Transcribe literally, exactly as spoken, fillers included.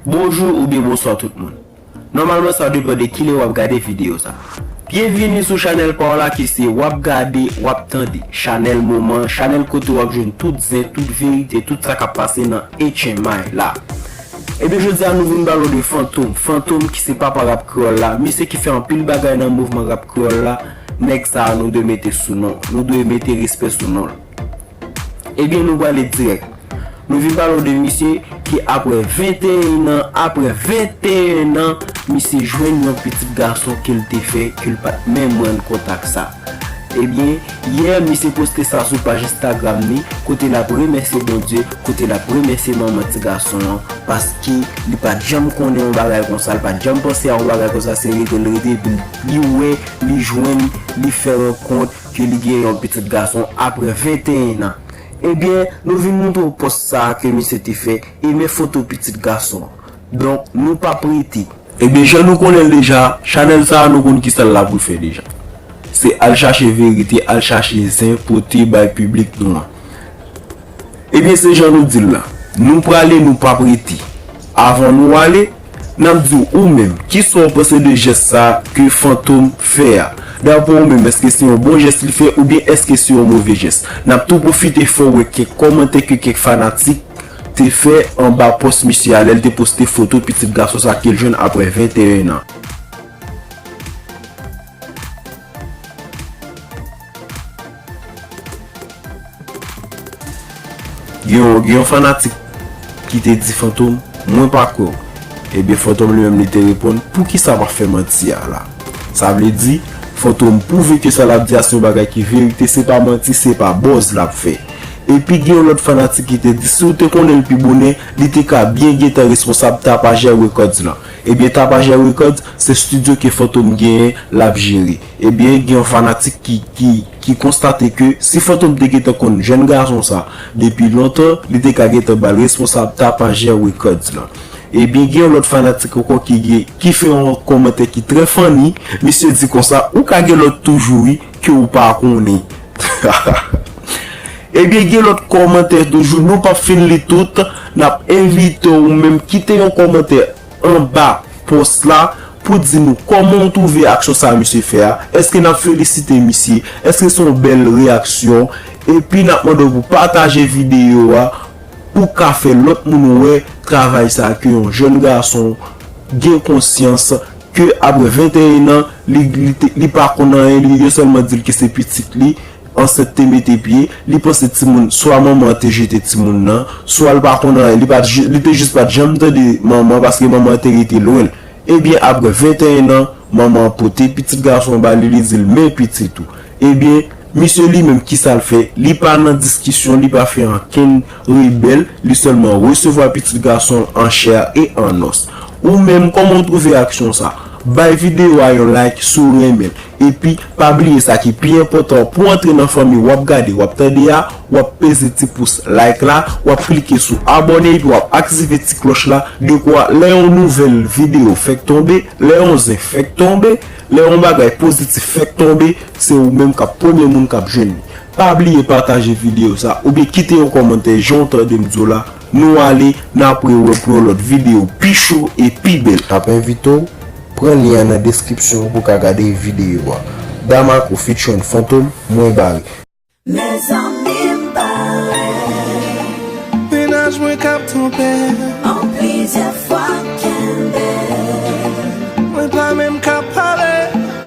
Bonjou oubyen bonswa tout moun. Nòmalman sa depann de kilè w ap gade videyo sa. Byenvini sou chanèl pa w la ki se W ap Gade, W ap Tande. Chanèl moman, chanèl kote w ap jwenn tout zen, tout verite, tout sa k ap pase nan H M I la. Ebyen jodi a nou vin pale w de Fantom. Fantom ki se papa rap kreyòl la, misye ki fè anpil bagay nan mouvman rap kreyòl la, nèg sa a nou dwe mete sou non, nou dwe mete respè sou non l. Ebyen nou prale dirèk. Nou vin pale w de misye ki apre venteyen an, apre venteyen an, misye jwenn yon pitit gason ke l te fè, ke l pa t menm rann kont ak sa. Ebyen, yè misye poste sa sou paj Instagram li, kote l ap remèsye Bondye, kote l ap remèsye manman ti gason an, paske li pa t janm konnen yon bagay konsa, li pa t janm panse a yon bagay konsa, se rete l rete epi li wè, li jwenn, li fè rankont ke li gen yon pitit gason apre venteyen an. Ebyen, nou vin montre w pòs sa a ke misye te fè, e men foto pitit gason an. Donk, nou p ap rete. Ebyen, jan nou konnen l deja, chanèl sa a nou konn kisa l la pou l fè deja. Se al chache verite, al chache zen, pote bay piblik nou an. Ebyen, se jan nou di l la. Nou prale, nou p ap rete. Avan nou ale, n ap di w ou menm, kisa w panse de jès sa a ke Fantom fè a? Daprè w menm, èske se yon bon jès li fè oubyen èske se yon move jès? N ap tou pwofite fè w wè kèk kòmantè ke kèk fanatik te fè anba pòs misye a lè l te poste foto pitit gason sa ke l jwenn apre venteyen an. Gen yon, gen yon fanatik ki te di Fantom, "Mwen pa kwè w." Ebyen, Fantom li menm li te reponn, "Poukisa m ap fè manti a la?" Sa vle di, Fantom pwouve ke sa l ap di a se yon bagay ki verite, se pa manti, se pa buzz l ap fè. Epi gen yon lòt fanatik ki te di, si w te konnen l pi bonè, li te ka byen gentan responsab Tapajè Records lan. Ebyen, Tapajè Records, se estidyo ke Fantom genyen, l ap jere. Ebyen, gen yon fanatik ki, ki, ki konstate ke si Fantom te gentan konn jèn gason sa depi lontan, li te ka gentan ba l responsab Tapajè Records lan. Ebyen, gen yon lòt fanatik ankò ki gen, ki fè yon kòmantè ki trè funny. Misye di konsa, ou ka gen lòt toujou wi, ke w pa konnen. Ebyen, gen lòt kòmantè toujou, nou p ap fin li tout, n ap envite w menm kite yon kòmantè anba pòs la pou di nou kòman w twouve aksyon sa a misye fè a. Èske n ap felisite misye? Èske se yon bèl reyaksyon? Epi n ap mande w pou pataje videyo a pou ka fè lòt moun wè travay sa a ke yon jèn gason gen konsyans ke apre venteyen an, li, li, te- li pa konn anyen, li yo sèlman di l ke se pitit li, ansent te mete pye, li panse timoun, swa manman an te jete timoun nan, swa l pa konn anyen, li pa t, li te jis pa t janm tande manman an paske manman an te rete lwen l. Ebyen, apre venteyen an, manman an pote pitit gason an ba li, li di l, "Men pitit ou." Ebyen, misye li menm, kisa l fè? Li pa nan diskisyon, li pa fè ankenn rebèl, li sèlman resevwa pitit gason l an chè e an os. Ou menm, kòman w twouve aksyon sa? Bay videyo a yon like si w renmen l. Epi, pa bliye sa ki pi enpòtan, pou antre nan fanmi W ap Gade, W ap Tande a, w ap peze ti pous like la, w ap klike sou abòne epi w ap aktive ti klòch la, dekwa lè yon nouvèl videyo fèk tonbe, lè yon zen fèk tonbe, lè yon bagay pozitif fèk tonbe, se ou menm k ap premye moun k ap jwenn li. Pa bliye pataje videyo sa oubyen kite yon kòmantè jan w tande m di w la. Nou ale, n ap rewè pou yon lòt videyo pi cho e pi bèl. N ap envite w pran lyen an nan deskripsyon pou w ka gade videyo a. Damaco featuring Fantom, mwen bare. Mezanmi m bare. Mennaj mwen k ap twonpe. An plizyè fwa kenbe. Mwen pa menm ka pale.